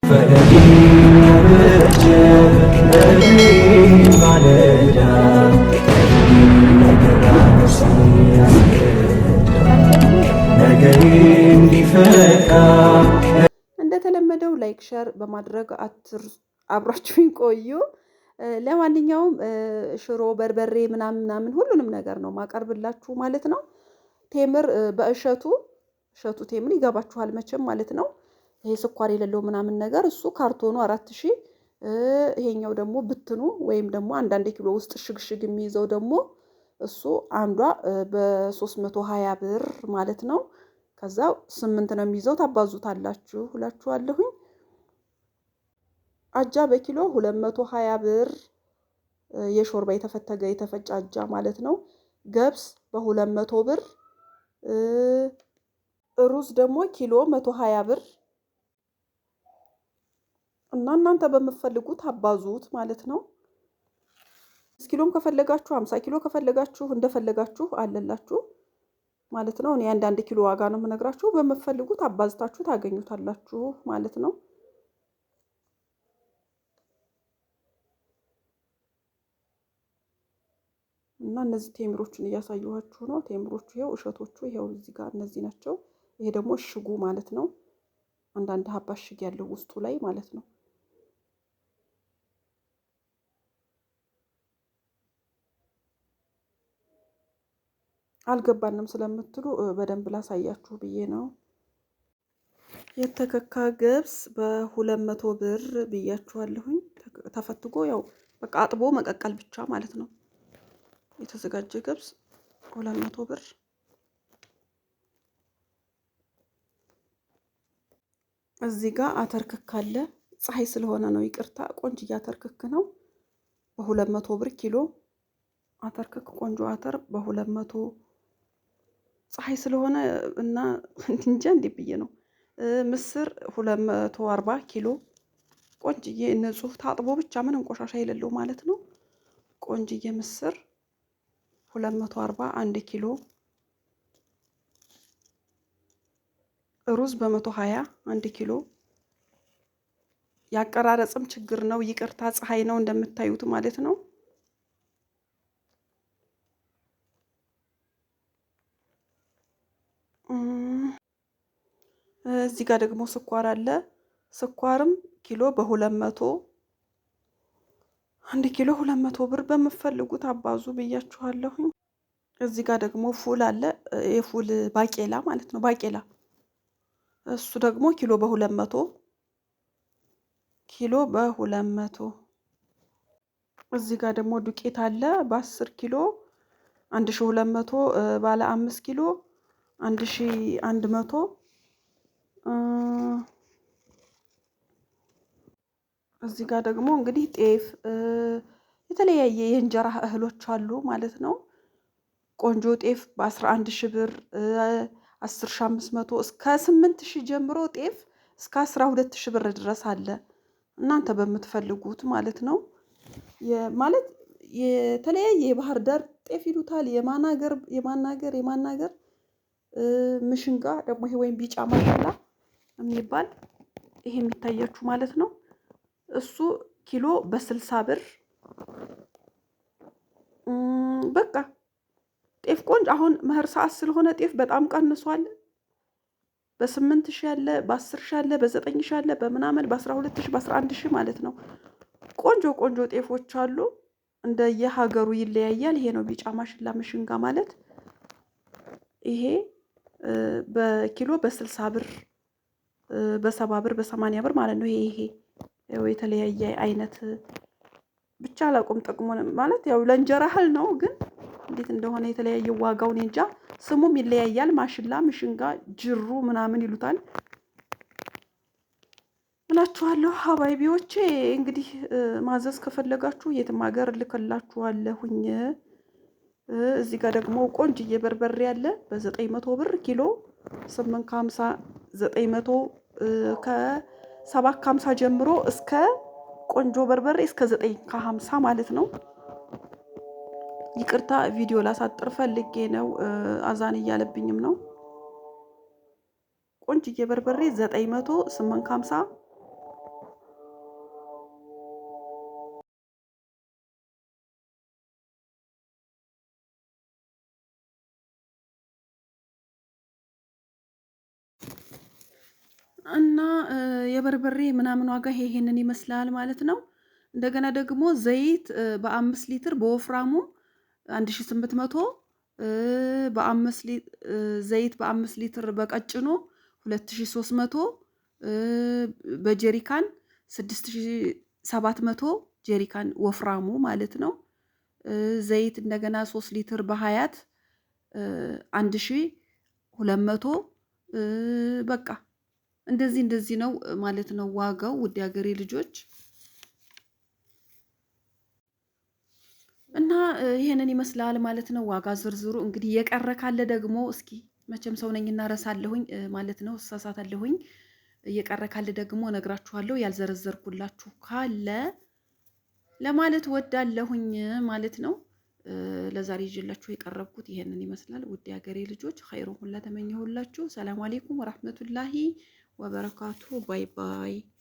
ፈለጌን ያበጀ ማለዳ ለግራ ነገሬ እንዲፈካ። እንደተለመደው like share በማድረግ አብራችሁኝ ቆዩ። ለማንኛውም ሽሮ፣ በርበሬ ምናምን ምናምን ሁሉንም ነገር ነው ማቀርብላችሁ ማለት ነው። ቴምር በእሸቱ እሸቱ ቴምር ይገባችኋል መቼም ማለት ነው። ይሄ ስኳር የሌለው ምናምን ነገር እሱ ካርቶኑ 4000፣ ይሄኛው ደግሞ ብትኑ ወይም ደግሞ አንዳንድ ኪሎ ውስጥ ሽግሽግ የሚይዘው ደግሞ እሱ አንዷ በ320 ብር ማለት ነው። ከዛ 8 ነው የሚይዘው ታባዙታላችሁ እላችኋለሁኝ። አጃ በኪሎ 220 ብር የሾርባ የተፈተገ የተፈጨ አጃ ማለት ነው። ገብስ በ200 ብር፣ ሩዝ ደግሞ ኪሎ 120 ብር እና እናንተ በምትፈልጉት አባዙት ማለት ነው። 5 ኪሎም ከፈለጋችሁ 50 ኪሎ ከፈለጋችሁ እንደፈለጋችሁ አለላችሁ ማለት ነው። እኔ አንዳንድ ኪሎ ዋጋ ነው የምነግራችሁ። በምትፈልጉት አባዝታችሁ ታገኙታላችሁ ማለት ነው። እና እነዚህ ቴምሮቹን እያሳየኋችሁ ነው። ቴምሮቹ ይኸው እሸቶቹ ይኸው እዚህ ጋር እነዚህ ናቸው። ይሄ ደግሞ እሽጉ ማለት ነው። አንዳንድ ሀባ እሽግ ያለው ውስጡ ላይ ማለት ነው። አልገባንም ስለምትሉ በደንብ ላሳያችሁ ብዬ ነው። የተከካ ገብስ በ200 ብር ብያችኋለሁኝ። ተፈትጎ ያው በቃ አጥቦ መቀቀል ብቻ ማለት ነው። የተዘጋጀ ገብስ 200 ብር። እዚህ ጋር አተር ክክ አለ። ፀሐይ ስለሆነ ነው ይቅርታ። ቆንጅዬ አተር ክክ ነው በ200 ብር ኪሎ። አተር ክክ ቆንጆ አተር በ200፣ ፀሐይ ስለሆነ እና እንጃ እንዴ ብዬ ነው። ምስር 240 ኪሎ፣ ቆንጅዬ ንጹህ ታጥቦ ብቻ ምንም ቆሻሻ የሌለው ማለት ነው። ቆንጅዬ ምስር 240 1 ኪሎ። ሩዝ በ120 1 ኪሎ። ያቀራረጽም ችግር ነው ይቅርታ፣ ፀሐይ ነው እንደምታዩት ማለት ነው። እዚህ ጋር ደግሞ ስኳር አለ። ስኳርም ኪሎ በ200፣ 1 ኪሎ 200 ብር፣ በምትፈልጉት አባዙ ብያችኋለሁኝ። እዚህ ጋር ደግሞ ፉል አለ። የፉል ባቄላ ማለት ነው። ባቄላ እሱ ደግሞ ኪሎ በ200፣ ኪሎ በ200። እዚህ ጋር ደግሞ ዱቄት አለ በ10 ኪሎ 1200፣ ባለ 5 ኪሎ 1100። እዚህ ጋር ደግሞ እንግዲህ ጤፍ የተለያየ የእንጀራ እህሎች አሉ ማለት ነው። ቆንጆ ጤፍ በ11 ሺህ ብር፣ 10,500፣ እስከ 8,000 ጀምሮ ጤፍ እስከ 12,000 ብር ድረስ አለ። እናንተ በምትፈልጉት ማለት ነው። ማለት የተለያየ የባህር ዳር ጤፍ ይሉታል፣ የማናገር የማናገር የማናገር ምሽንጋ ደግሞ ይሄ ወይም ቢጫ ማሽላ የሚባል ይሄ የሚታያችሁ ማለት ነው። እሱ ኪሎ በ60 ብር። በቃ ጤፍ ቆንጆ አሁን መኸር ሰዓት ስለሆነ ጤፍ በጣም ቀንሷል። በ8,000 አለ፣ በ10,000 አለ፣ በ9,000 አለ፣ በምናምን በ12,000፣ በ11,000 ማለት ነው። ቆንጆ ቆንጆ ጤፎች አሉ። እንደየሀገሩ ይለያያል። ይሄ ነው ቢጫ ማሽላ ምሽንጋ ማለት ይሄ በኪሎ በ60 ብር፣ በ70 ብር፣ በ80 ብር ማለት ነው። ይሄ የተለያየ አይነት ብቻ አላውቅም ጥቅሙን ማለት ያው ለእንጀራ እህል ነው፣ ግን እንዴት እንደሆነ የተለያየ ዋጋውን እኔ እንጃ። ስሙም ይለያያል። ማሽላ፣ ምሽንጋ፣ ጅሩ ምናምን ይሉታል እላችኋለሁ። ሀባይቢዎቼ እንግዲህ ማዘዝ ከፈለጋችሁ የትም ሀገር እልክላችኋለሁኝ። እዚህ ጋር ደግሞ ቆንጅዬ በርበሬ አለ በ900 ብር ኪሎ፣ 850፣ 900፣ ከ750 ጀምሮ እስከ ቆንጆ በርበሬ እስከ 950 ማለት ነው። ይቅርታ ቪዲዮ ላሳጥር ፈልጌ ነው፣ አዛን እያለብኝም ነው። ቆንጅዬ በርበሬ 900፣ 850። እና የበርበሬ ምናምን ዋጋ ይሄንን ይመስላል ማለት ነው። እንደገና ደግሞ ዘይት በ5 ሊትር በወፍራሙ 1800፣ ዘይት በ5 ሊትር በቀጭኑ 2300፣ በጀሪካን 6700፣ ጀሪካን ወፍራሙ ማለት ነው። ዘይት እንደገና 3 ሊትር በሀያት 1200። በቃ እንደዚህ እንደዚህ ነው ማለት ነው ዋጋው፣ ውድ የሀገሬ ልጆች። እና ይሄንን ይመስላል ማለት ነው ዋጋ ዝርዝሩ። እንግዲህ የቀረ ካለ ደግሞ እስኪ መቼም ሰው ነኝና እረሳለሁኝ ማለት ነው፣ እሳሳታለሁኝ። የቀረ ካለ ደግሞ እነግራችኋለሁ። ያልዘረዘርኩላችሁ ካለ ለማለት ወዳለሁኝ ማለት ነው። ለዛሬ ይዤላችሁ የቀረብኩት ይሄንን ይመስላል። ውድ የሀገሬ ልጆች፣ ኸይሩን ሁላ ተመኘሁላችሁ። ሰላም አሌይኩም ወራህመቱላሂ ወበረካቱ። Bye bye።